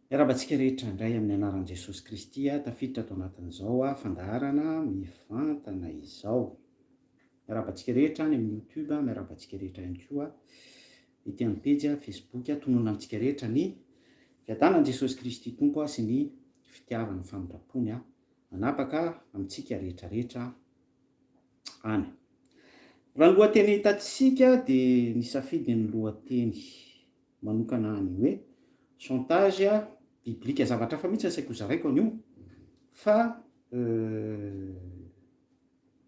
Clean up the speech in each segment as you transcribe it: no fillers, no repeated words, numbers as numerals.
Miarahaba antsika rehetra indray amin'ny anaran'i Jesosy Kristy tafiditra ato anatin'izao fandaharana mivantana izao. Miarahaba antsika rehetra any amin'ny YouTube, miarahaba antsika rehetra ihany koa ety amin'ny pejy Facebook. Tononina amintsika rehetra ny fiadanan'i Jesosy Kristy Tompo sy ny fitiavany famindram-pony manapaka amintsika rehetra rehetra any. Raha ny lohateny hitantsika dia nisafidy ny lohateny manokana ny hoe chantage biblique, zavatra hafa mihitsy asaiko hozaraiko anio fa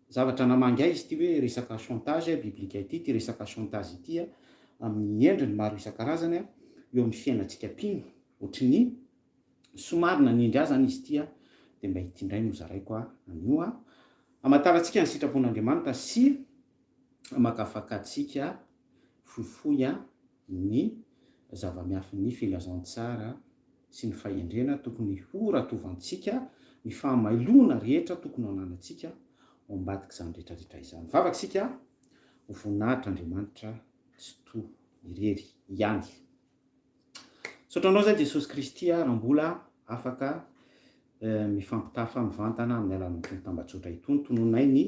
zavatra namangy ahy izy ity hoe resaka chantage biblique ity, ity resaka chantage ity amin'ny endriny maro isan-karazany eo amin'ny fiainantsika mpino, ohatry ny somary nanindry ahy zany izy ity dia mba ity indray no zaraiko anio hamantarantsika ny sitrapon'Andriamanitra sy hamakafakatsika fohifohy ny zava-miafin'ny filazantsara sy ny fahendrena tokony ho ratovantsika, ny fahamailoana rehetra tokony ho ananantsika ao ambadik'izany rehetrarehetra izany. Mivavaka isika ho voninahitr'Andriamanitra Tsitoha irery ihany. Misaotra anao zay Jesosy Kristy a, raha mbola afaka mifampitafa mivantana amin'ny alalan'itony tambajotra itony, tononay ny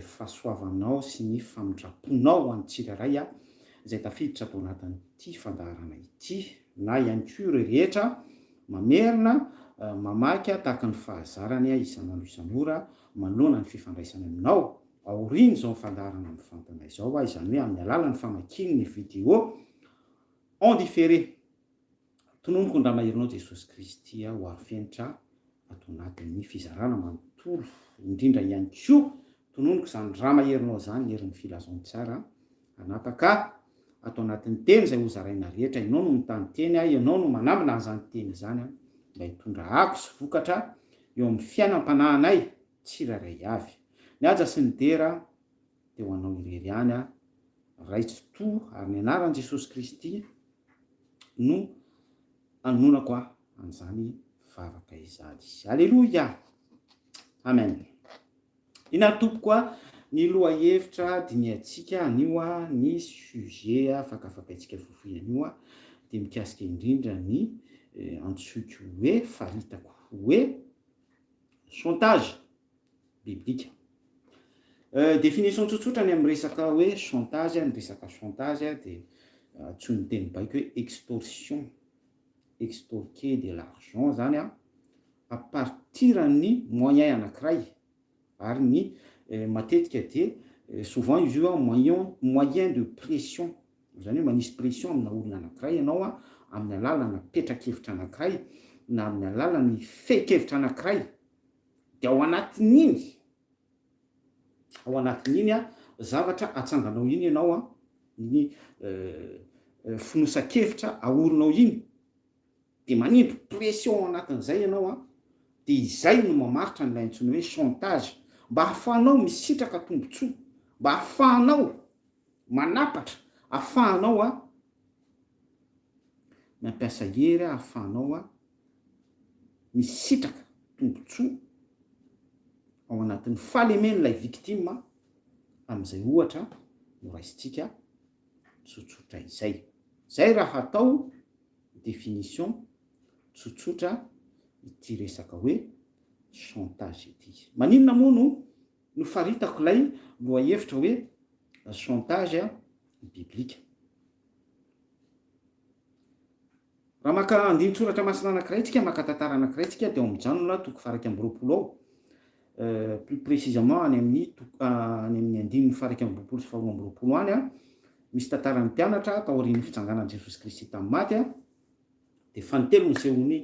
fahasoavanao sy ny famindram-ponao ho an'ny tsirairay a, izay tafiditra ato anatin'ity fandaharana ity, na ihany koa ireo rehetra mamerina mamaky tahaka ny fahazarany isan'andro isan'ora manoloana ny fifandraisany aminao aorian'izao fandaharana mivantana izao, izany hoe amin'ny alalan'ny famakiany ny video En différé, Tononiko ny Ramaherinao Jesosy Kristy ho arofenitra ato anatin'ny fizarana manontolo, indrindra ihany koa tononiko izany Ramaherinao izany herin'ny filazantsara hanapaka ato anatin'ny teny izay hozaraina rehetra, ianao no mitany teny aho, ianao no manambina an'izany teny izany mba hitondra ako sy vokatra eo amin'ny fiainam-panahinay tsirairay avy. Ny haja sy ny dera dia ho anao irery ihany aho, Ray Tsitoha, ary ny anaran'i Jesosy Kristy no anononako ahy an'izany vavaka izany. Aleloia! Amen. Inona ary tompoko a, ny lohahevitra dinihantsika anio a, ny sujet fakafakaintsika fohifohy anio a, dia mikasika indrindra ny antsoiko hoe, faritako hoe chantage. biblika. Définition tsotsotra ny amin'ny resaka hoe chantage, ny resaka chantage dia antsoin'ny teny baiko hoe extorsion, extorquer de l'argent zany a, à partir ny moyen anankiray ary ny matetika dia souvent izy io moyen moyen de pression, zany hoe manisy pression amina olona anankiray ianao a amin'ny alalana petra-kevitra anankiray na amin'ny alalan'ny fehin-kevitra anankiray. Dia ao anatin'iny, ao anatin'iny a, zavatra atsanganao iny ianao a, ny fonosan-kevitra aorinao iny, dia manindry pression ao anatin'izay ianao a, dia izay no mamaritra an'ilay antsoina hoe chantage, mba ahafahanao misitraka tombontsoa, mba ahafahanao manapatra, ahafahanao a mampiasa hery, ahafahanao a misitraka tombotsoa ao anatin'ny fahalemen'ilay victime amin'izay ohatra noraisintsika tsotsotra izay. Izay raha hatao définition tsotsotra ity resaka hoe chantage ity. Maninona moa no nofaritako ilay lohahevitra hoe chantage biblika? Raha maka andinin-tsoratra masina anankiray tsika, maka tantara anankiray tsika dia ao amin'ny Jaona toko faha-21 ao, plus précisément any amin'ny toko any amin'ny andininy faha-21 sy faha-22 any, misy tantaran'ny mpianatra taorian'ny fitsanganan'i Jesosy Kristy tamin'ny maty, dia fanintelony nisehoan'i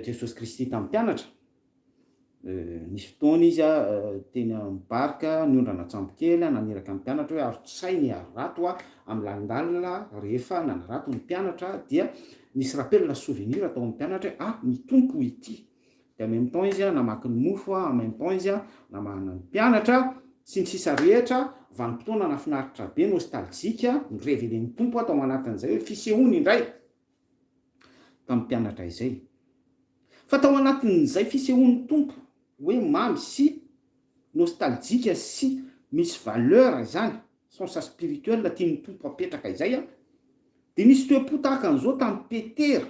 Jesosy Kristy tamin'ny mpianatra. Nisy fotoana izy teny amin'ny barque niondrana an-tsambokely naniraka ny mpianatra hoe arotsay ny harato amin'ny lalindalina rehefa nanarato ny mpianatra dia nisy rappel souvenir tao amin'ny mpianatra hoe ah ny Tompo ity dia en même temps izy namaky ny mofo en même temps izy namahana ny mpianatra sy ny sisa rehetra vanim-potoana nahafinaritra be nostalgique ni-reveler-n'ny Tompo tao anatin'izay hoe fisehoany indray tamin'ny mpianatra izay. Fa tao anatin'izay fisehoan'ny Tompo hoe mamy sy nostalgique sy misy valeur izany, sens spirituel tian'ny Tompo apetraka izay an, dia nisy toe-po tahaka an'izao tamin'i Petera.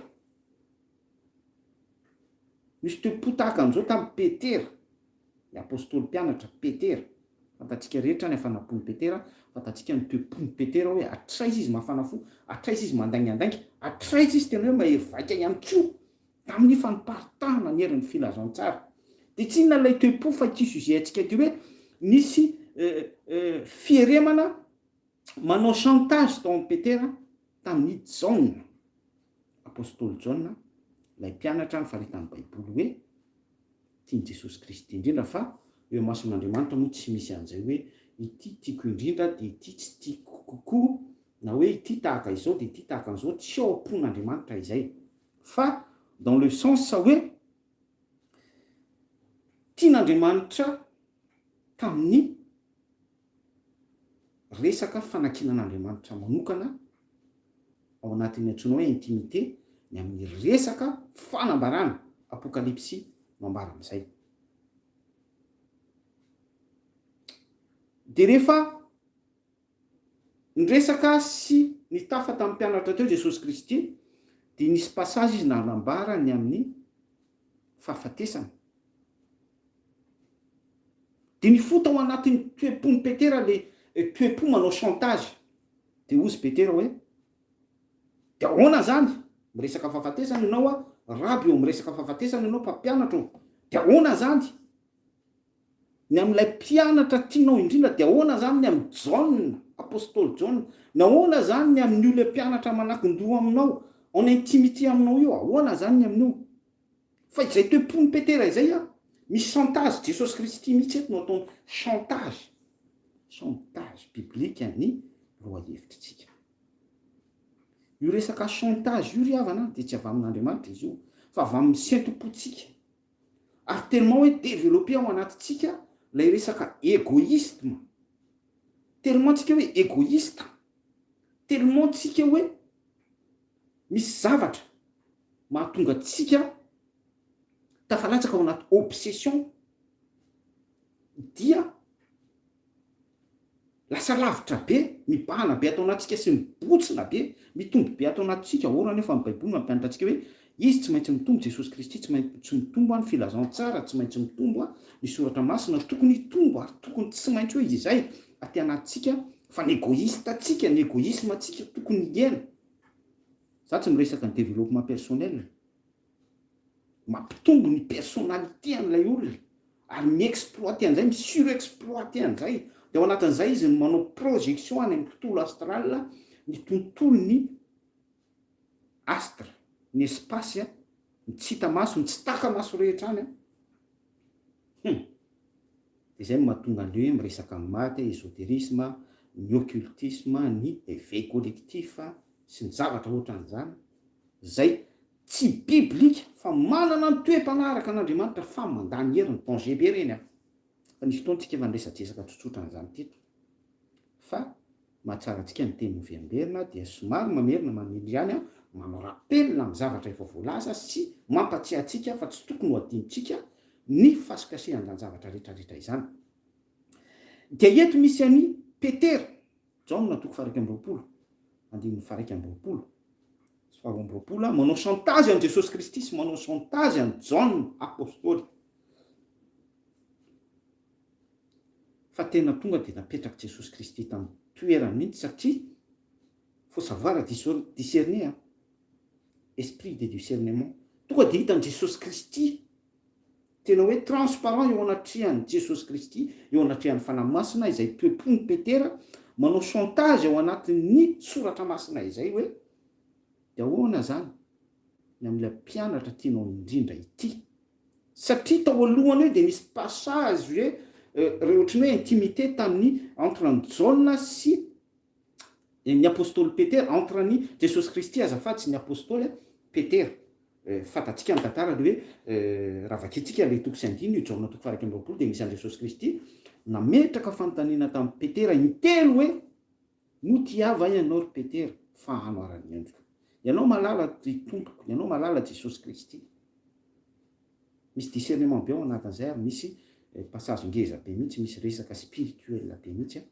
Nisy toe-po tahaka an'izao tamin'i Petera, ny apostoly mpianatra Petera. Fantatsika rehetra ny hafanam-pon'i Petera, fantatsika ny toe-pon'i Petera hoe hatraiza izy mafana fo, hatraiza izy mandaingandainga, hatraiza izy tena hoe mahery vaika ihany koa tamin'ny faniparitahana ny herin'ny filazantsara. Dia tsy inona ilay toe-po fa ity sujet antsika ity hoe nisy fieremana manao chantage tao amin'i Petera tamin'i Jaona, apostoly Jaona, ilay mpianatra nifaritan'ny Baiboly hoe tian'i Jesosy Kristy indrindra fa eo imason'Andriamanitra moa tsy misy an'izay hoe ity tiako indrindra dia ity tsy tiako kokoa na hoe ity tahaka izao dia ity tahaka an'izao, tsy ao am-pon'Andriamanitra izay fa dans le sens hoe tian'Andriamanitra tamin'ny resaka fanakinan'Andriamanitra manokana ao anatin'ny antsoina hoe intimité ny amin'ny resaka fanambarana, apokalypsy no ambara amin'izay. Dia rehefa niresaka sy nitafa tamin'ny mpianatra teo Jesosy Kristy dia nisy passage izy nanambara ny amin'ny fahafatesana. Dia nifoha tao anatin'ny toe-pon'i Petera ilay toe-po manao chantage. Dia hozy Petera hoe, Dia ahoana izany? Miresaka fahafatesana ianao a, Raby ô, miresaka fahafatesana ianao, mpampianatra ô. Dia ahoana izany? Ny amin'ilay mpianatra tianao indrindra, dia ahoana izany ny amin'i Jaona, apostoly Jaona? Ny ahoana izany ny amin'io ilay mpianatra manakin-doha aminao, en intimité aminao io, ahoana izany ny amin'io? Fa izay toe-pon'i Petera izay an, misy chantage, Jesosy Kristy mihitsy eto no ataony chantage, chantage biblique ny lohahevitritsika. Io resaka chantage io ry havana dia tsy avy amin'Andriamanitra izy io, fa avy amin'ny sentom-pontsika. Ary tellement hoe développé ao anatintsika ilay resaka égoïsme, tellement tsika hoe égoïste, tellement tsika hoe misy zavatra mahatonga antsika tafalatsaka ao anaty obsession dia lasa lavitra be, mibahana be ato anatintsika sy mibotsina be, mitombo be ato anatintsika, or anefa ny baiboly mampianatra antsika hoe izy tsy maintsy mitombo, Jesosy Kristy tsy maintsy mitombo, ny filazantsara tsy maintsy mitombo, ny soratra masina tokony hitombo ary tokony tsy maintsy hoe izay aty anatintsika fa ny egoïste antsika, ny egoïsme antsika tokony hihena. Za tsy miresaka ny développement personnel, mampitombo ny personnalité an'ilay olona ary mi-exploiter an'izay, mi-surexploiter an'izay, dia ao anatin'izay izy no manao projection any amin'ny tontolo astral, ny tontolon'ny astre, ny espace, ny tsy hita maso, ny tsy taka-maso rehetra any an. Hum. Dia izay no mahatonga an'ilay hoe miresaka amin'ny maty, ésotérisme, ny occultisme, ny éveil collectif, sy ny zavatra ohatran'izany, izay tsy biblika fa manana ny toe-panahy araka an'Andriamanitra fa mandà ny heriny, danger be ireny an! Fa nisy fotoana tsika efa niresadresaka tsotsotra an'izany teto, fa mahatsara antsika ny teny miverimberina dia somary mamerina mamindra ihany an, manao rappel amin'ny zavatra efa voalaza sy mampatsiahy antsika fa tsy tokony ho adinontsika ny fasikasihan'izany zavatra rehetrarehetra izany. Dia eto misy an'i Petera. Jaona toko faha-21, andininy faha-21 sy faha-22, manao chantage an'i Jesosy Kristy sy manao chantage an'i Jaona apostoly. Fa tena tonga dia napetrak'i Jesosy Kristy tamin'ny toerany mihitsy satria faut savoir discerner, esprit de discernement. Tonga dia hitan'i Jesosy Kristy Tena hoe transparent eo anatrehan'i Jesosy Kristy, eo anatrehan'ny Fanahy Masina izay toe-pon'i Petera, manao chantage ao anatin'ny Soratra Masina izay hoe, dia ahoana izany ny amin'ilay mpianatra tianao indrindra ity? Satria tao alohany eo dia nisy passage hoe re ohatran'ny hoe intimité tamin'ny entre an'i Jaona sy ny apostoly Petera, entre an'i Jesosy Kristy azafady sy ny apostoly Petera. Fantatsika ny tantara le hoe raha vakintsika le toko sy andininy io Jaona toko faha 21 dia misy an'i Jesosy Kristy nametraka fanontaniana tamin'i Petera intelo hoe moa tia ahy va ianao ry Petera fa hanoharan'ny endriko. Ianao malala ry Tompoko, ianao malala Jesosy Kristy. Misy discernement be ao anatin'izay ary misy passage ngeza be mihitsy, misy resaka spirituel be mihitsy.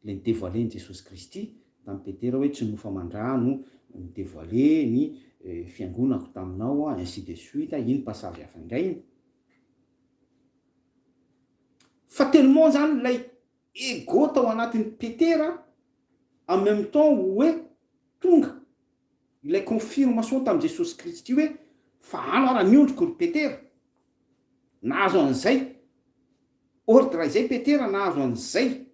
Ilay ni-devoiler-n'i Jesosy Kristy tamin'i Petera hoe tsy nofo aman-dra no mi-devoiler ny fiangonako taminao aho, ainsi de suite, iny passage hafa indray iny. Fa tellement zany ilay ego tao anatin'i Petera en même temps hoe tonga ilay confirmation tamin'i Jesosy Kristy hoe fahano ara ny ondriko ry Petera. Nahazo an'izay ordre izay Petera, nahazo an'izay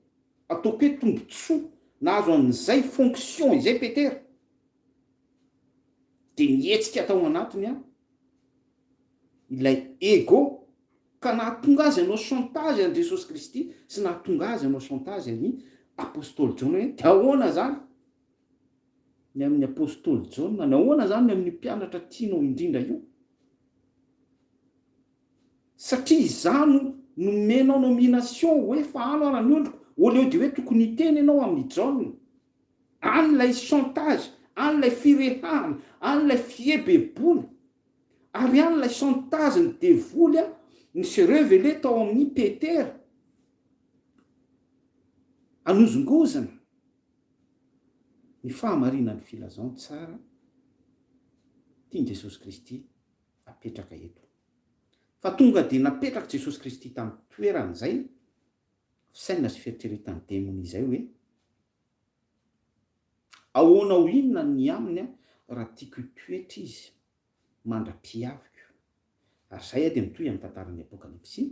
ataoko hoe tombotsoa, nahazo an'izay fonction izay Petera. Dia nihetsika tao anatiny an ilay ego ka nahatonga azy hanao chantage an'i Jesosy Kristy sy nahatonga azy hanao chantage an'i Apostoly Jaona hoe dia ahoana izany ny amin'ny Apostoly Jaona, ny ahoana izany ny amin'ny mpianatra tianao indrindra io? Satria izaho no nomenao nomination hoe fahano ara ny ondriko, au lieu de hoe tokony hiteny ianao amin'i Jaona. Any ilay chantage, any ilay firehahana, any ilay fiebeboana, ary any ilay chantage ny devoly a, ni se reveler tao amin'i Petera, hanozongozona ny fahamarinan'ny filazantsara tian'i Jesosy Kristy apetraka eto. Fa tonga dia napetrak'i Jesosy Kristy tamin'ny toerany izay fisainana sy fieritreretan'ny demony izay hoe, Ahoana ho inona ny aminy raha tiako hitoetra izy mandra-piaviko? Ary izay dia mitohy amin'ny tantaran'ny Apokalypsy,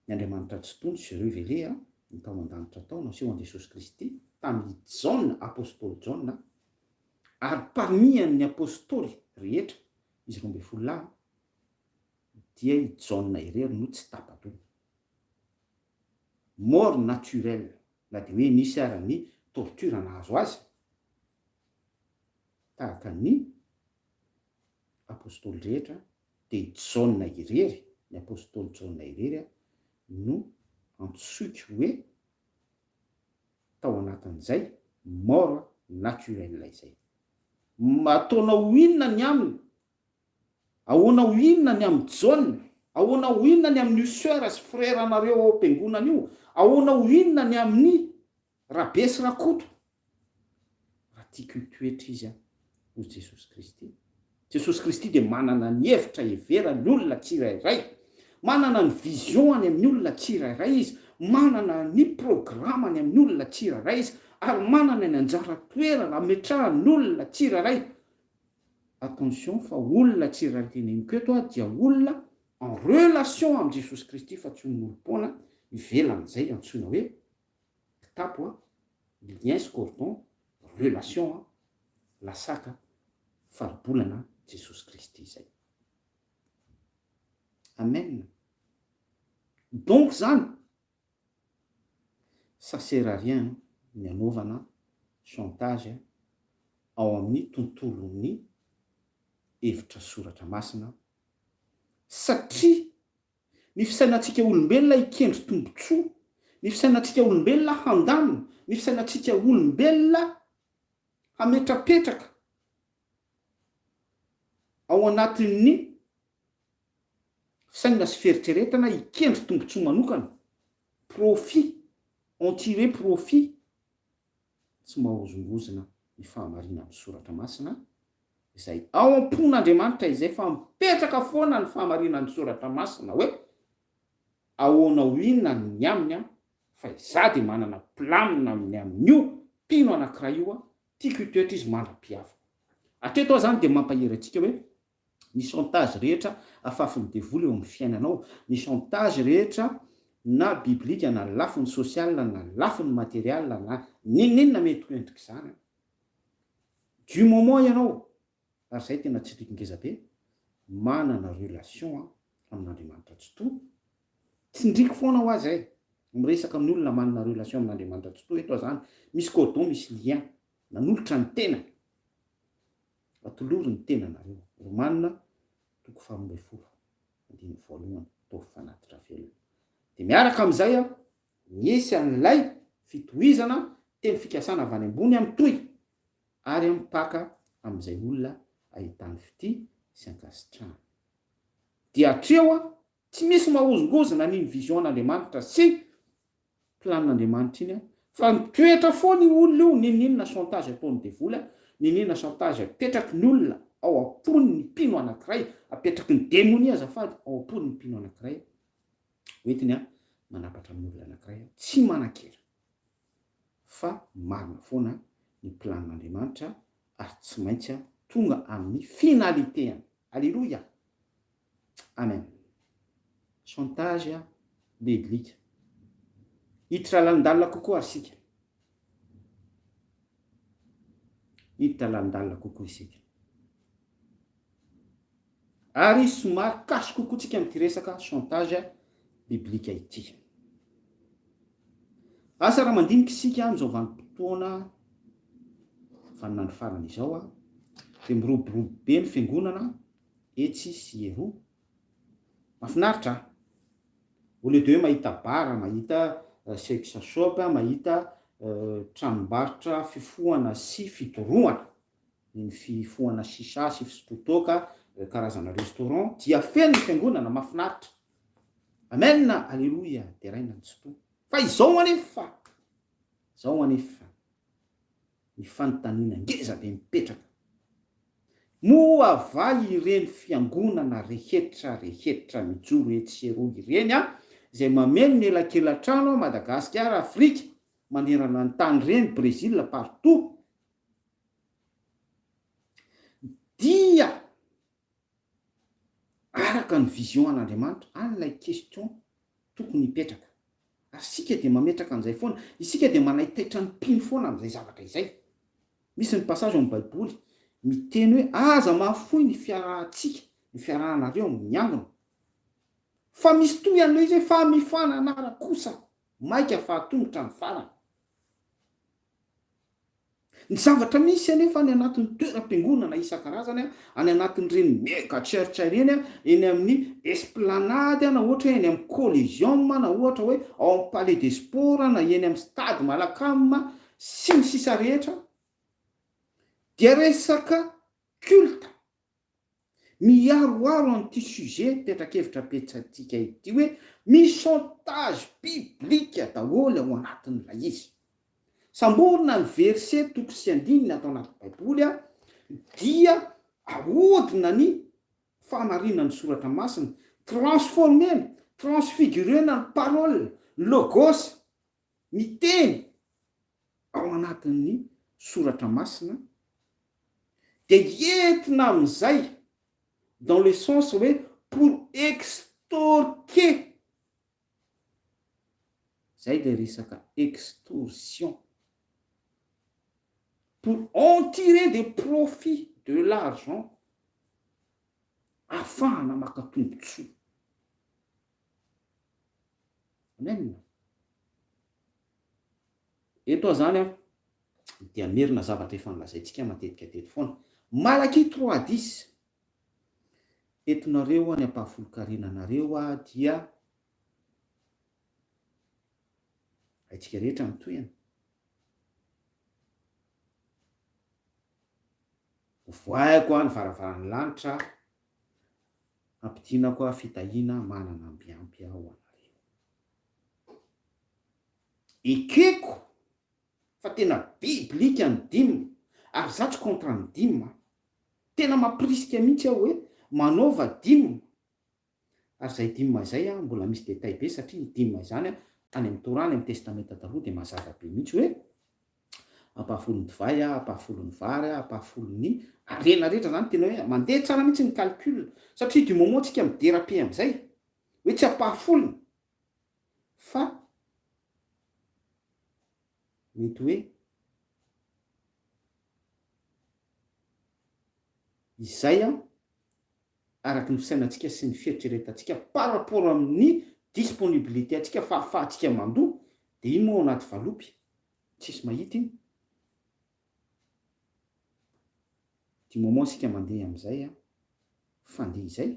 ny Andriamanitra Tsitoha no se reveler ny tao an-danitra tao, naseho an'i Jesosy Kristy tamin'i Jaona, Apostoly Jaona, ary parmi an'ny Apostoly rehetra, izy 12 lahy, dia i Jaona irery no tsy tapa-doha. Mort naturelle, na dia hoe nisy ara ny torture nahazo azy, tahaka ny Apostoly rehetra, dia i Jaona irery, ny Apostoly Jaona irery no antsoiko hoe tao anatin'izay mort naturelle izay. Ataonao inona ny aminy? Ahoana ho inona ny amin'i Jaona? Ahoana ho inona ny amin'io soeur sy frère anareo ao am-piangonana io? Ahoana ho inona ny amin'i Rabe sy Rakoto? Raha tiako hitoetra izy an, hoy Jesosy Kristy. Jesosy Kristy dia manana ny hevitra heveran'ny olona tsirairay. Manana ny vision any amin'ny olona tsirairay Izy, manana ny programme any amin'ny olona tsirairay Izy, ary manana ny anjara toerana ametrahany olona tsirairay. Attention fa olona tsirairay teneniko eto a dia olona en relation amin'i Jesosy Kristy fa tsy olon'olom-poana ivelan'izay antsoina hoe kitapo a, lien sy cordon, relation a, lasaka, faribolana Jesosy Kristy izay. Amen. Donc zany Ça sert à rien ny anaovana chantage ao amin'ny tontolon'ny hevitra soratra masina satria ny fisainantsika olombelona hikendry tombotsoa, ny fisainantsika olombelona handamina, ny fisainantsika olombelona hametrapetraka ao anatin'ny Fisainana sy fieritreretana hikendry tombontsoa manokana, profit, en tirer profit, tsy mahozongozona ny fahamarinan'ny Soratra Masina izay ao am-pon'Andriamanitra izay fa mipetraka foana ny fahamarinan'ny Soratra Masina hoe ahoana ho inona ny aminy aho fa izaho dia manana planina amin'ny amin'io mpino anankiray io aho, tiako hitoetra izy mandra-pihavako. Hatreto aho izany dia mampahery antsika hoe Ny chantage rehetra afafin'ny devoly eo amin'ny fiainanao, ny chantage rehetra na biblika na lafiny social na lafiny material na n'inon'inona mety ho endrik'izany an. Du moment ianao, ary izay tena tsindriko ngeza be, manana relation amin'Andriamanitra Tsitoha, tsindriko foana hoa zay, miresaka amin'ny olona manana relation amin'Andriamanitra Tsitoha eto aho zany, misy cordon, misy lien, nanolotra ny tenany. Atolory ny tenanareo. Romana toko faha 12, andininy voalohany, ataovy fanatitra velona. Dia miaraka amin'izay aho, misy an'ilay fitohizana teny fikasana avy any ambony mitohy ary mipaka amin'izay olona ahitany fitia sy ankasitrahana. Dia hatreo aho, tsy misy mahozongozona an'iny vision an'Andriamanitra sy Planin'Andriamanitra iny an! Fa mitoetra foana io olona io, n'inon'inona chantage ataon'ny devoly an! Niniana chantage apetraky ny olona ao am-pony ny mpino anankiray, apetraky ny demonia azafady ao am-pony ny mpino anankiray, hoentiny an manapatra amin'ny olona anankiray tsy manan-kery fa marina foana ny planin'Andriamanitra ary tsy maintsy tonga amin'ny finalité-any. Aleloia! Amen. Chantage biblique. Hiditra lalindalina kokoa ary isika. Hiditra lalindalina kokoa isika. Ary somary cash kokoa tsika amin'ity resaka chantage biblique ity. Asa raha mandinika isika amin'izao vanim-potoana vaninandro farany izao dia miroborobo be ny fiangonana etsy sy eroa. Mahafinaritra an! Au lieu de hoe mahita bar, mahita sex shop, mahita tranombarotra fifohana sy fidorohana, ny fifohana shisha sy fisotroan-toaka, karazana restaurant, dia feno ny fiangonana, mahafinaritra. Amen! Aleloia! Deraina ny Tsitoha. Fa izao anefa, izao anefa, ny fanontaniana ngeza be mipetraka, Moa va ireny fiangonana rehetra rehetra mijoro etsy sy eroa ireny an, izay mameno ny elakelatrano an, Madagasikara, Afrika, manerana ny tany ireny, Brésil, partout, dia araka ny vision an'Andriamanitra, any ilay question tokony hipetraka. Ary isika dia mametraka an'izay foana, isika dia manaitaitra ny mpino foana amin'izay zavatra izay. Misy ny passage ao amin'ny baiboly miteny hoe aza mahafoy ny fiarahantsika, ny fiarahanareo miangona. Fa misy toy an'ilay izy hoe fa mifananara kosa maika fa tongotra ny farany. Ny zavatra misy anefa any anatin'ny toeram-piangonana isan-karazany, any anatin'ireny mega church ireny, eny amin'ny esplanade na ohatra hoe eny amin'ny coliseum na ohatra hoe ao amin'ny palais des sports na eny amin'ny stade Malacam sy ny sisa rehetra dia resaka culte Miharoharo an'ity sujet petrakevitra apetsatsika ity hoe misy chantage biblique daholo ao anatin'ilay izy. Samborina ny verset toko sy andininy ato anaty baiboly dia ahodina ny fahamarinan'ny soratra masina, transformer-na, transfigurer-na ny parole, ny logos, ny teny ao anatin'ny soratra masina dia entina amin'izay dans le sens hoe pour extorquer, zay ilay resaka extorsion, pour en tirer des profits, de l'argent, ahafahana maka tombotsoa. Amen. Eto aho izany an, dia hamerina zavatra efa nolazaintsika matetika teto foana. Malakia 3 10, Entinareo any ampahafolon-karenanareo aho dia haintsika rehetra ny tohiny. Hovoahiko aho ny varavaran'ny lanitra, hampidinako aho fitahiana manana ambiampy aho anareo. Ekeko fa tena biblika ny dime ary za tsy contre ny dime a! Tena mampirisika mihitsy aho hoe manaova dime ary izay dime izay a mbola misy détail be satria ny dime izany a any amin'ny Torah any amin'ny testamenta taloha dia mazava be mihitsy hoe ampahafolon'ny divay a, ampahafolon'ny vary a, ampahafolon'ny harena rehetra zany tena hoe mandeha tsara mihitsy ny calcul satria du moment tsika mi-déraper amin'izay hoe tsy ampahafolony Fa mety hoe izay an, araka ny fisainantsika sy ny fieritreretantsika par rapport amin'ny disponibilité antsika, fahafahantsika mandoa, dia iny moa ao anaty valopy, tsisy mahita iny. Du moment isika mandeha amin'izay an, fandeha izay,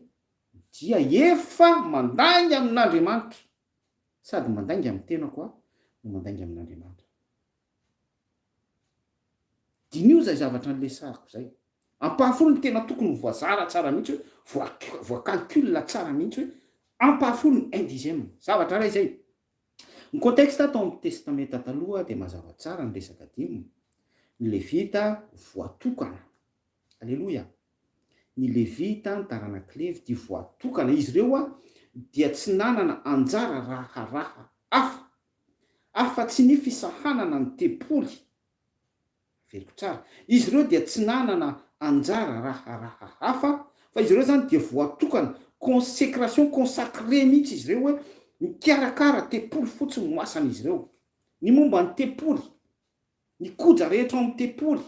dia efa mandainga amin'Andriamanitra, sady mandainga amin'ny tenako aho no mandainga amin'Andriamanitra. Diniho izay zavatra nilesahako izay. Ampahafolo ny tena tokony ho voazara tsara mihitsy hoe voa-calcul tsara mihitsy hoe ampahafolo ny un dixième. Zavatra iray izay. Ny contexte tao amin'ny Testamenta Taloha dia mazava tsara ny resaka dime. Ny Levita voatokana. Aleloia! Ny Levita, ny taranak'i Levy, dia voatokana. Izy ireo dia tsy nanana anjara raharaha hafa, afa-tsy ny fisahanana ny tempoly. Averiko tsara. Izy ireo dia tsy nanana anjara raharaha hafa, fa izy ireo izany dia voatokana, consécration, consacré mihitsy izy ireo hoe mikarakara tempoly fotsiny no asan'izy ireo. Ny momba ny tempoly, ny koja rehetra ao amin'ny tempoly,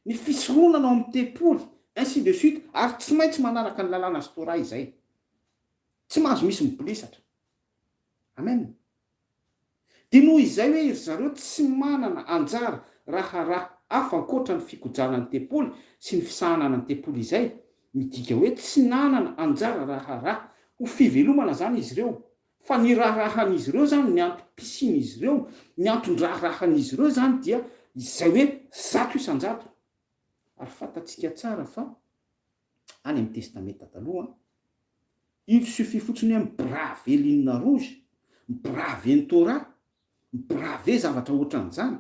ny fisoronana ao amin'ny tempoly, ainsi de suite, ary tsy maintsy manaraka ny lalàna sy Torah izay. Tsy mahazo misy mibolesatra. Amen. Dia noho izay hoe ry zareo tsy manana anjara raharaha hafa ankoatra ny fikojana ny tempoly sy ny fisahanana ny tempoly izay, midika hoe tsy nanana anjara raharaha ho fivelomana izany izy ireo, fa ny raharahan'izy ireo izany, ny antom-pisian'izy ireo, ny anton-draharahan'izy ireo izany dia izay hoe 100%. Ary fantatsika tsara fa any amin'ny Testamenta Taloha, il suffit fotsiny hoe mi-braver ligne rouge, mi-braver ny Torah, mi-braver zavatra ohatran'izany,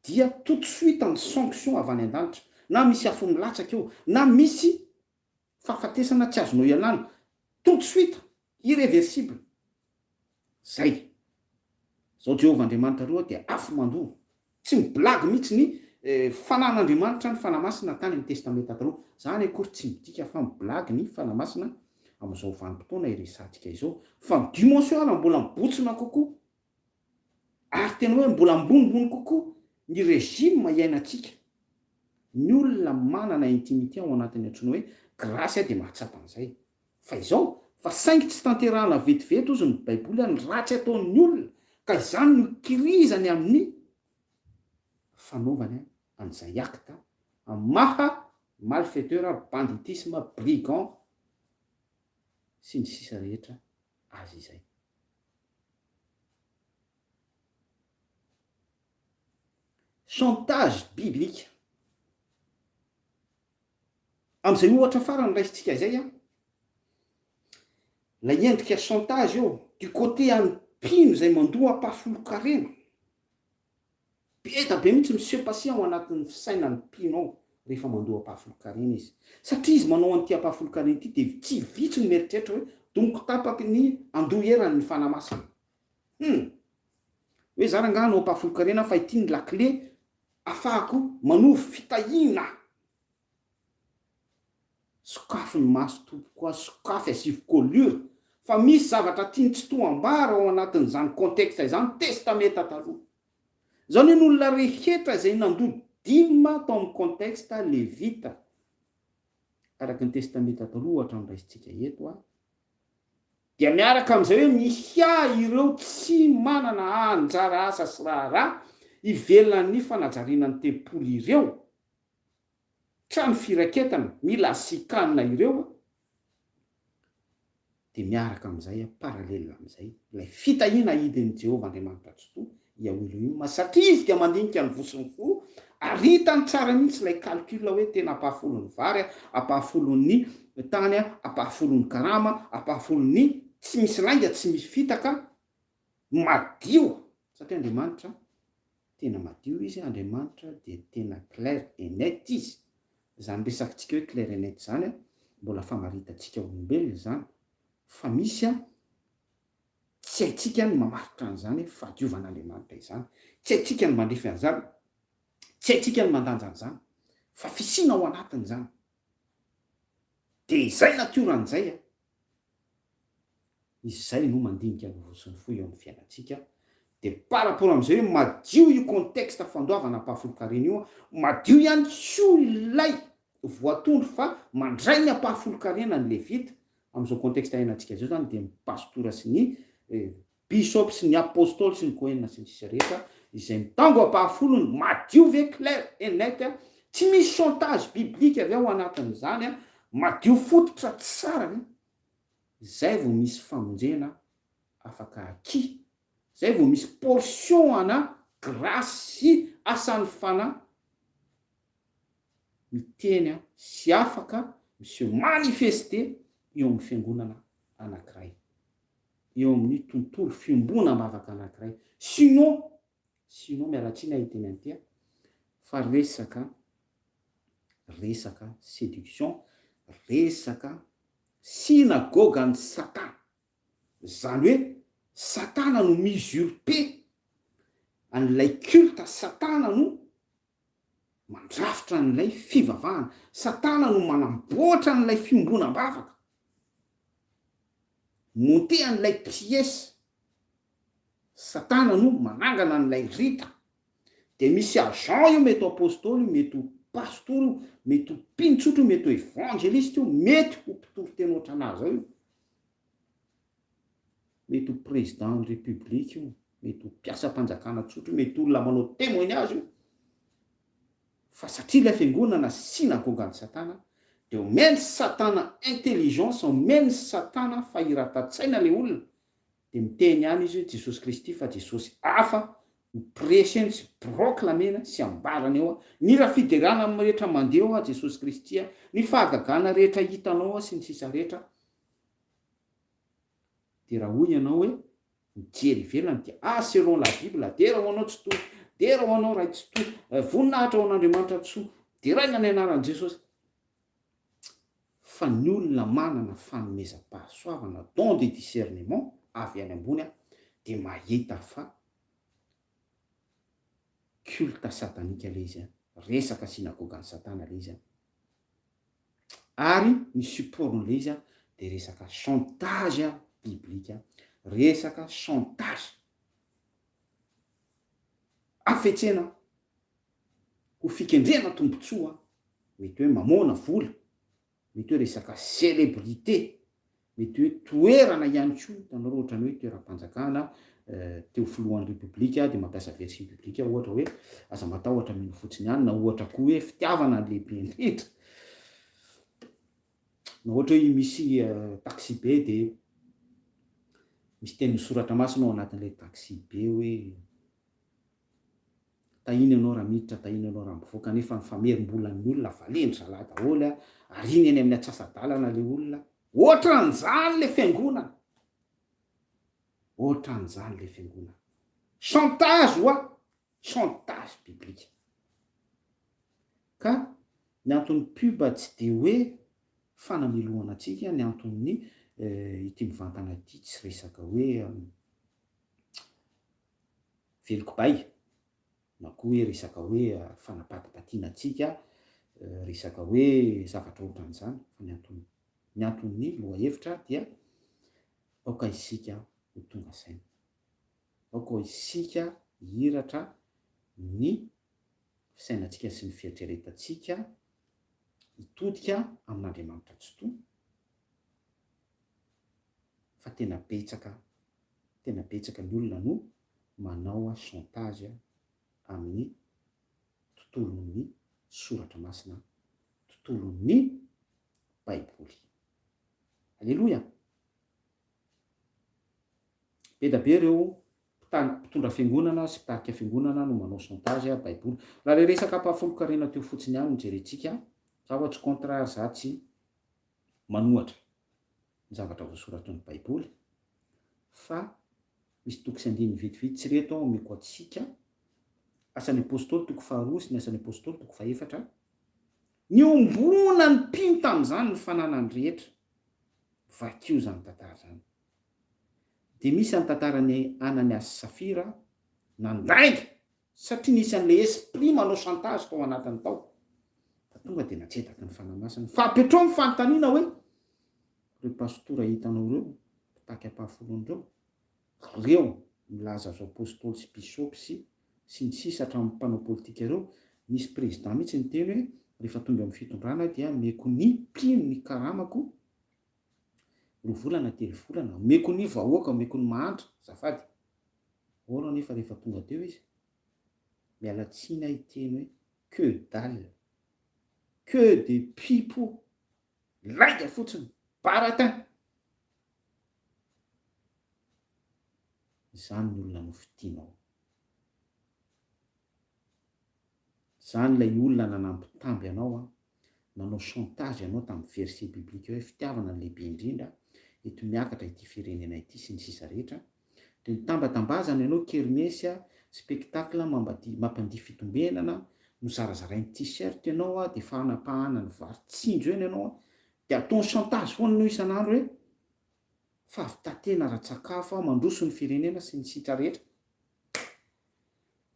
dia tout de suite ny sanction avy any an-danitra, na misy afo milatsaka eo, na misy fahafatesana tsy azonao ialana, tout de suite, irreversible. Zay. Zao Jehovah Andriamanitrareo dia afo mandoro. Tsy mi-blague mihitsy ny fanan'Andriamanitra ny Fanahy Masina tany amin'ny Testamenta Taloha. Zany akory tsy midika fa mi-blague ny Fanahy Masina amin'izao vanim-potoana iresahantsika izao. Fa ny dimension ara mbola mibotsina kokoa. Ary tena hoe mbola ambonimbony kokoa ny régime iainantsika. Ny olona manana intimité ao anatin'ny antsoina hoe grâce dia mahatsapa an'izay. Fa izao, fa saingy tsy tanterahana vetivety hozy ny baiboly ny ratsy ataon'ny olona ka izany no ikirizany amin'ny fanaovany an'izay acte amin'ny maha malfaiteur, banditisme, brigand sy ny sisa rehetra azy izay. Chantage biblique. Amin'izay ohatra farany raisintsika izay an, ilay endrika chantage eo, du côté an'ny mpino izay mandoa ampahafolon-karena, be da be mihitsy mi-se passer ao anatin'ny fisainan'ny mpino ao rehefa mandoa ampahafolon-karena izy. Satria izy manao an'ity ampahafolon-karena ity dia tsy vitsy no mieritreritra hoe domiko tapaky ny andoha erany ny Fanahy Masina. Hum! Hoe za rangaha hanao ampahafolon-karena fa ity ny lakile afahako manovo fitahiana. Sokafy ny maso tompoko a, sokafy asivo colure fa misy zavatra tiany tsy to ambara ao anatin'izany contexte izany testamenta taloha. Izany hoe ny olona rehetra izay nandoa dime tao amin'ny contexte levita araka ny testamenta taloha ohatra ny raisintsika eto a, dia miaraka amin'izay hoe mihiahy ireo tsy manana anjara asa sy raharaha ivelan'ny fanajariana ny tempoly ireo. Trano firaketana mila asikanina ireo dia miaraka amin'izay, parallèle amin'izay, ilay fitahiana aidin'i Jehovah Andriamanitra Tsitoha, Yahweh Elohim, satria Izy dia mandinika ny voa sy ny fo, ary hitany tsara mihitsy ilay calcul hoe tena ampahafolon'ny vary, ampahafolon'ny tany, ampahafolon'ny karama, ampahafolon'ny tsy misy lainga, tsy misy fitaka, madio, satria Andriamanitra Tena madio izy, Andriamanitra dia tena clair et net izy. Izany resakitsika hoe clair et net izany an, mbola famaritantsika olombelona izany, fa misy an, tsy haintsika ny mamaritra an'izany hoe fahadiovan'Andriamanitra izany, tsy haintsika ny mandrefy an'izany, tsy haintsika ny mandanja an'izany, fa fisiana ao anatiny izany. Dia izay natioran'izay an. Izay no mandinika ny voa sy ny fo eo amin'ny fiainantsika, dia par rapport amin'izay hoe madio io contexte fandoavana ampahafolon-karena io, madio ihany koa ilay voatondro fa mandray ny ampahafolon-karena ny levita, amin'izao contexte iainantsika izao izany dia ny pastora sy ny bishop sy ny apostoly sy ny kohen sy ny sisa rehetra izay mitango ampahafolony, madio ve, clair et net, tsy misy chantage biblique avy ao anatin'izany, madio fototra tsara ve? Zay vao misy famonjena afaka akia, zay vao misy portion ana grâce sy asan'ny fanahy miteny sy afaka mi se manifester eo amin'ny fiangonana anakiray, eo amin'ny tontolo fiombonam-bavaka anakiray. Sinon. Sinon miala tsiny aho hiteny an'ity a, fa resaka resaka séduction, resaka synagogan'i Satana. Izany hoe Satana no mi-usurper an'ilay culte, Satana no mandrafitra an'ilay fivavahana, Satana no manamboatra an'ilay fiombonam-bavaka, monter an'ilay pièce, Satana no manangana an'ilay rita. Dia misy agent io, mety ho apostoly io, mety ho pastora io, mety ho mpino tsotra io, mety ho evangeliste io, mety ho mpitory teny ohatran'ahy zao io, mety ho président ny république io, mety ho mpiasam-panjakana tsotra io, mety olona manao témoignage io, fa satria ilay fiangonana synagogan'i Satana, dia omeny Satana intelligence, omeny Satana fahiratan-tsaina ilay olona, dia miteny ihany izy hoe Jesosy Kristy fa Jesosy hafa no preseny sy proclamena sy ambarany eo, ny hira fiderana rehetra mandeha eo Jesosy Kristy, ny fahagagana rehetra hitanao sy ny sisa rehetra, Dia raha hoy ianao hoe mijery ivelany dia ah selon la bible, dera ho anao Tsitoha, dera ho anao Ray Tsitoha, voninahitra ho an'Andriamanitra Tsoa, deraina ny anaran'i Jesosy. Fa ny olona manana fanomezam-pahasoavana, don de discernement, avy any ambony dia mahita fa culte satanique ilay izy, resaka synagogan'i Satana ilay izy. Ary ny support-n'ilay izy dia resaka chantage biblique, resaka chantage hafetsena ho fikendrena tombontsoa, mety hoe mamoana vola, mety hoe resaka célébrité, mety hoe toerana ihany koa, hitanareo ohatran'ny hoe toeram-panjakana, te ho filohan'ny repoblika dia mampiasa verset biblika ohatra hoe aza matahotra mino fotsiny ihany, na ohatra koa hoe fitiavana ny lehibe indrindra, na ohatra hoe misy taxi be dia misy tenin'ny soratra masina ao anatin'ilay taxi be hoe Tahina ianao raha miditra, tahina ianao raha mivoaka, nefa ny famerim-bolan'ny olona valian-dry zalahy daholo a, ariany eny amin'ny atsasa-dalana ilay olona. Ohatran'izany ilay fiangonana. Ohatran'izany ilay fiangonana. Chantage hoa, chantage biblique. Ka ny anton'ny pub tsy dia hoe fanamelohana antsika, ny anton'ny ity mivantana ity tsy resaka hoe velokibay na koa hoe resaka hoe fanapatipatiana antsika, resaka hoe zavatra ohatran'izany fa ny antony ny anton'ny lohahevitra dia aoka isika ho tonga saina, aoka isika hihiratra ny fisainantsika sy ny fieritreretantsika hitodika amin'Andriamanitra Tsitoha fa tena betsaka tena betsaka ny olona no manao chantage amin'ny tontolon'ny soratra masina, tontolon'ny baiboly. Aleloia! Be da be ireo mpitondra fiangonana sy mpitarika fiangonana no manao chantage baiboly. Raha ilay resaka ampahafolon-karena teo fotsiny ihany no jerentsika, za ho'a tsy contre ary za tsy manohatra ny zavatra voasoratry ny Baiboly, fa misy toko sy andininy vitsivitsy ireto aho omeko antsika, Asan'ny Apostoly toko faharoa sy ny Asan'ny Apostoly toko fahefatra, Niombona ny mpino tamin'izany ny fananany rehetra. Vakio izany tantara izany. Dia misy ny tantaran'i Ananiasy sy Safira nandainga Satria nisy an'ilay esprit manao chantage tao anatiny tao. Fa tonga dia natsedaky ny Fanahy Masina. Fa apetraho ny fanontaniana hoe, ireo pastora hitanao ireo, mpitaky ampahafolony ireo, ireo milaza azy ho apostoly sy bishop sy sy ny sisa hatramin'ny mpanao politika ireo, nisy président mihitsy niteny hoe rehefa tonga amin'ny fitondrana aho dia omeko ny mpino ny karamako roa volana, telo volana, omeko ny vahoaka, omeko ny mahantra, azafady. Or anefa rehefa tonga teo izy, miala tsiny aho hiteny hoe que dalle, que de pipo, lainga fotsiny, baratin! Izany ny olona nofidinao. Izany ilay olona nanambitamby anao an, nanao chantage anao tamin'ny verset biblique hoe fitiavana no lehibe indrindra, eto miakatra ity firenena ity sy ny sisa rehetra, dia nitambatambazana ianao kermesy a, Spectacle mambadia mampandihy fitombenana, nozarazarainy t-shirt ianao a, dia fanapahana ny vary tsinjo eny ianao a, dia ataony chantage foana ianao isan'andro hoe fahavitan-tena ara-tsakafo a, mandroso ny firenena sy ny sitra rehetra.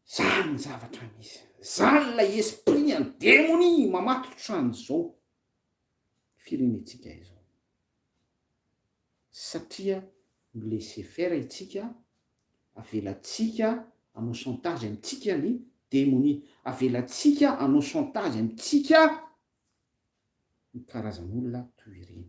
Zany ny zavatra misy. Zany ilay esprit an'ny demonia mamatotra an'izao firenentsika izao. Satria mi-laisser faire itsika, avelantsika hanao chantage amintsika ny demonia, avelantsika hanao chantage amintsika ny karazan'olona toy ireny.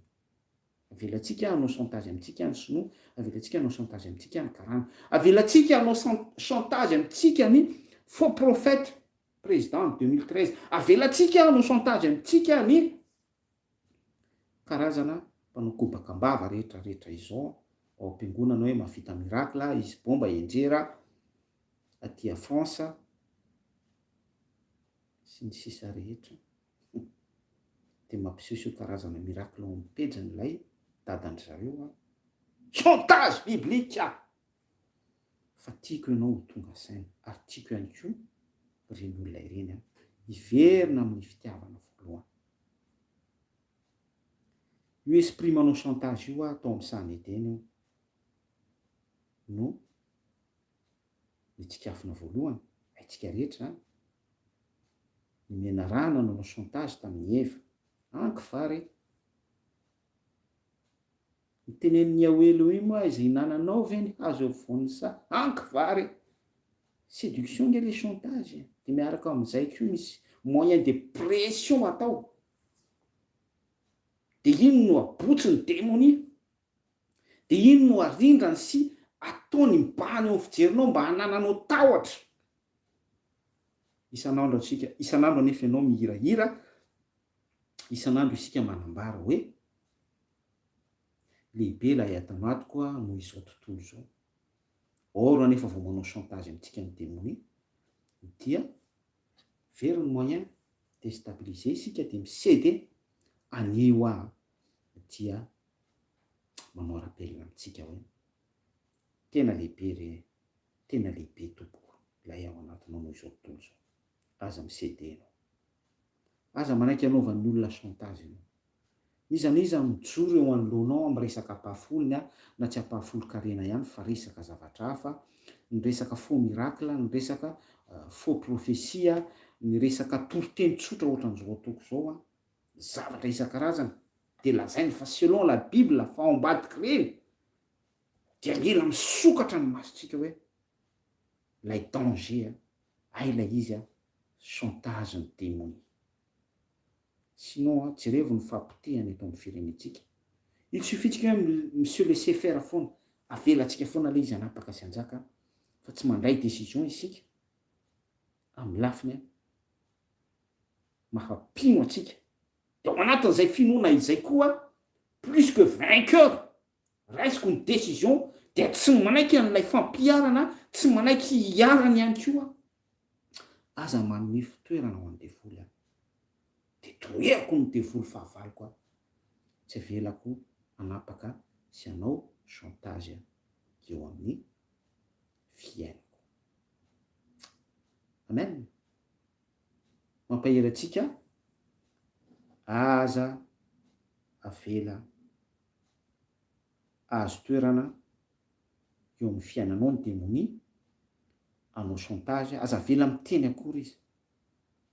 Avelantsika hanao chantage amintsika ny sinoa, avelantsika hanao chantage amintsika ny karana, avelantsika hanao chantage amintsika ny faux prophète président 2013, avelantsika hanao chantage amintsika ny Karazana mpanao kobaka am-bava rehetra rehetra izao ao am-piangonana hoe mahavita miracle izy bomba enjera aty a France sy ny sisa rehetra dia mampisehoseho karazana miracle ao amin'ny pejiny ilay dadan-dry zareo a. Chantage biblique! Fa tiako ianao ho tonga saina ary tiako ihany koa ireny olona ireny a hiverina amin'ny fitiavana voalohany. Io esprit manao chantage io aho tao amin'ny sahan'i Edena io no nitsikafona voalohany, haintsika rehetra izany. Ny menarana nanao chantage tamin'i Eva. Anky va re? Nitenenin'i Yahweh Elohim hoe aiza hinananao ve ny hazo eo afovoan'ny saha? Anky va re? Séduction nge le chantage e! De miaraka amin'izay koa misy moyen de pression atao. De iny no abotsy ny demonia. De iny no arindrany sy ataony mibahana eo amin'ny fijerinao mba hanananao tahotra. Isan'andro antsika, isan'andro anefa ianao mihirahira, isan'andro isika manambara hoe lehibe ilay ato anatiko noho izao tontolo izao. Or anefa vao manao chantage amintsika ny demonia dia very ny moyen, destabiliser isika dia mi-ceder anio aho dia manao rappel amintsika hoe tena lehibe re, tena lehibe tompoko ilay ao anatinao noho izao tontolo izao. Aza mi-ceder ianao. Aza manaiky hanaovan'ny olona chantage ianao. N'iza n'iza mijoro eo anoloanao amin'ny resaka ampahafolony na tsy ampahafolon-karena ihany fa resaka zavatra hafa, ny resaka faux miracle, ny resaka faux prophetie, ny resaka toriteny tsotra ohatran'izao ataoko izao, zavatra isan-karazany dia lazainy fa selon la bible fa ao ambadik'ireny dia mila misokatra ny masontsika hoe ilay danger hay ilay izy chantage ny demonia. Sinon an, jerevo ny fahapotehana eto amin'ny firenentsika. Il suffit tsika hoe mi se laisser faire foana, avelantsika foana ilay izy hanapaka sy hanjaka fa tsy mandray décision isika amin'ny lafiny maha mpino antsika. Dia ao anatin'izay finoana izay koa plus que vainqueur, raisiko ny décision dia tsy manaiky an'ilay fampiharana, tsy manaiky hiharany ihany koa. Aza manome fitoerana ho an'ny devoly aho. Dia toheriko ny devoly fahavaloko aho. Tsy avelako hanapaka sy hanao chantage eo amin'ny fiainako. Amen. Mampahery antsika, aza avela ahazo toerana eo amin'ny fiainanao ny demonia, hanao chantage, aza avela miteny akory izy,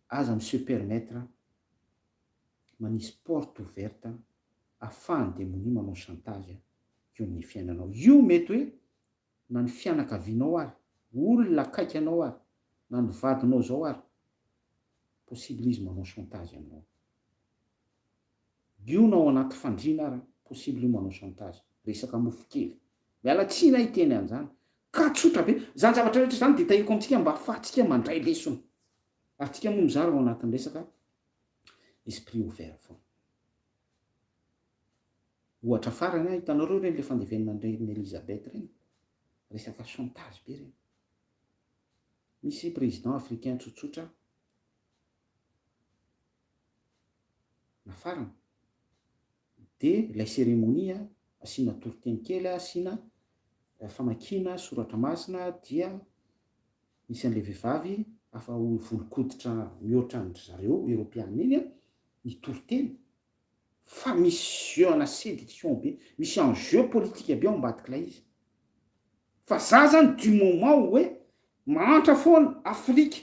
aza mi se permettre manisy porte ouverte ahafahan'ny demonia manao chantage eo amin'ny fiainanao. Io mety hoe na ny fianakavianao ary, olona akaiky anao ary, na ny vadinao zao ary, possible izy manao chantage aminao. Io na ao anaty fandriana ara, possible io manao chantage, resaka mofo kely. Miala tsiny aho hiteny an'izany. Ka tsotra be. Izany zavatra rehetra izany dia tahiako amintsika mba ahafahantsika mandray lesona. Ary tsika moa mizara ao anatin'ny resaka esprit ouvert foana. Ohatra farany an, hitanareo ireny le fandevenana an'i Elizabeth ireny? Resaka chantage be ireny. Misy président africain tsotsotra nafarana dia ilay cérémonie asiana toriteny kely, asiana famakiana soratra masina dia. Misy an'ilay vehivavy hafa volon-koditra mihoatra an-dry zareo eropeana iny an, nitory teny fa misy jeu ana séduction be, misy enjeu politique be ao ambadik'ilay izy. Fa za zany du moment hoe mahantra foana Afrika,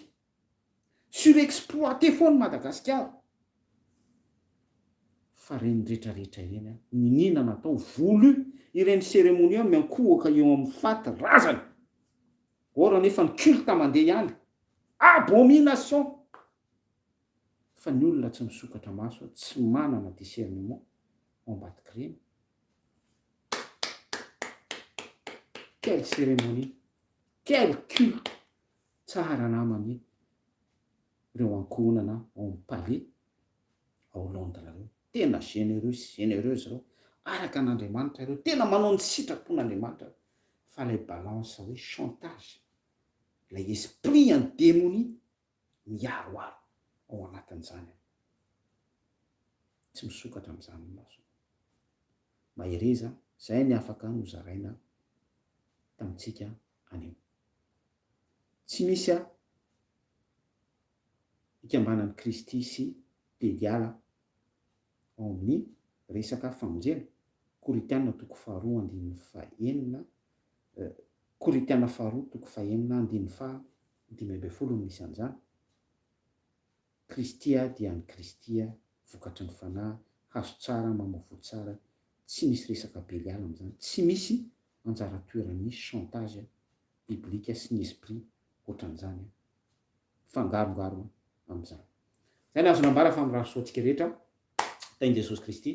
surexploité foana Madagasikara, fa reny retraretra ireny an, niniana natao, voulu, ireny cérémonie miankohoka eo amin'ny faty razana, or anefa ny culte mandeha ihany, abomination! Fa ny olona tsy misokatra maso, tsy manana discernement ao ambadik'ireny. Quelle cérémonie, quel culte! Tsara namany ireo ankohonana ao amin'ny palais ao Londres ireo. Tena généreux sy généreuse ireo. Araka an'Andriamanitra ireo. Tena manao ny sitrapon'Andriamanitra. Fa ilay balance hoe chantage, ilay esprit an'ny demonia miharoharo ao anatin'izany aho. Tsy misokatra amin'izany ny masony. Mahereza, izay ny afaka nozaraina tamintsika anio. Tsy misy aho ikambanan'i Kristy sy Beliala ao amin'ny resaka famonjena, Korintiana toko faharoa andininy fahenina, Korintiana faharoa toko fahenina andininy faha 15 no misy an'izany. Kristy dia an'i Kristy, vokatry ny Fanahy, hazo tsara, mamoa voa tsara, tsy misy resaka Beliala amin'izany, tsy misy anjara toeran'ny chantage biblika sy ny esprit ohatran'izany mifangarongaro amin'izany. Izay no azo nambara fa mirary soa antsika rehetra, tahin'i Jesosy Kristy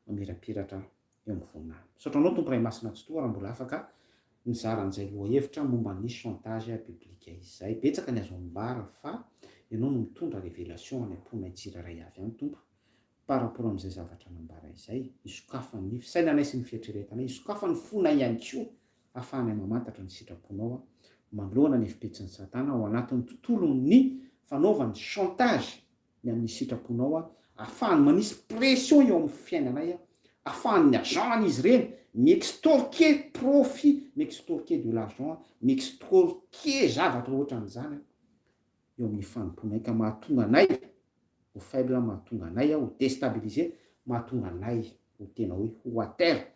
mamirapiratra eo amin'ny voninahiny. Misaotra anao Tompo Ray Masina Tsitoha raha mbola afaka nizara an'izay lohahevitra momba ny chantage biblika izay. Betsaka ny azo ambara fa ianao no mitondra révélation any am-ponay tsirairay avy any Tompo par rapport amin'izay zavatra nambara izay. Isokafan'ny fisainanay sy ny fieritreretanay, isokafan'ny fonay ihany koa ahafahanay mamantatra ny sitraponao manoloana ny hevi-petsin'i Satana ao anatin'ny tontolon'ny fanaovany chantage ny amin'ny sitraponao aho, ahafahany manisy pression eo amin'ny fiainanay aho, ahafahan'ny agent-n'izy ireny mi-extorquer profit, mi-extorquer de l'argent, mi-extorquer zavatra ohatran'izany aho eo amin'ny fanompoanay ka mahatonga anay ho faible, mahatonga anay ho destabiliser, mahatonga anay ho tena hoe ho à terre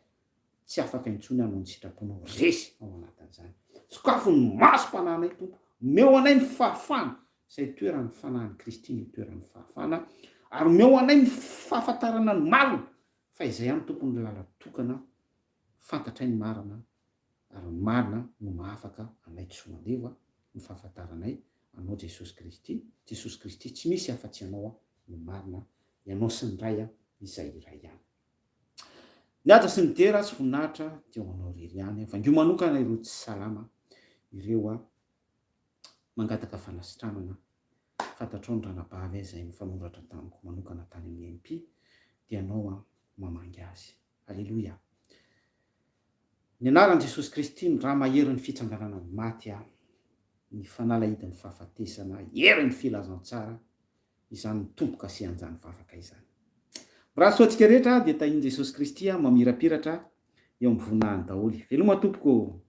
Tsy afaka intsony hanao ny sitraponao, resy ao anatin'izany. Sokafo ny masom-panahinay, Tompo. Omeo anay ny fahafahana, izay itoeran'ny Fanahin'i Kristy no itoeran'ny fahafahana, ary omeo anay ny fahafantarana ny marina, fa izay ihany, Tompo, no làlan-tokana fantatray ny marina, ary ny marina no mahafaka anay tsy ho andevo, ny fahafantaranay Anao Jesosy Kristy, Jesosy Kristy, tsy misy afa-tsy Ianao no marina, Ianao sy ny Ray izay iray ihany. Ny haja sy ny dera sy voninahitra dia ho anao irery ihany. Vangio manokana ireo tsy salama ireo mangataka fanasitranana. Fantatrao ny ranabavy izay nifanoratra tamiko manokana tany amin'ny MP dia anao mamangy azy. Aleloia. Ny anaran'i Jesosy Kristy ny rà maherin'ny fitsanganana ny maty ny fanalahidin'ny fahafatesana herin'ny filazantsara izany tombo-kasihan'izany vavaka izany. Mirary soa antsika rehetra dia tahin'i Jesosy Kristy mamirapiratra eo amin'ny voninahiny daholo. Veloma tompoko ô!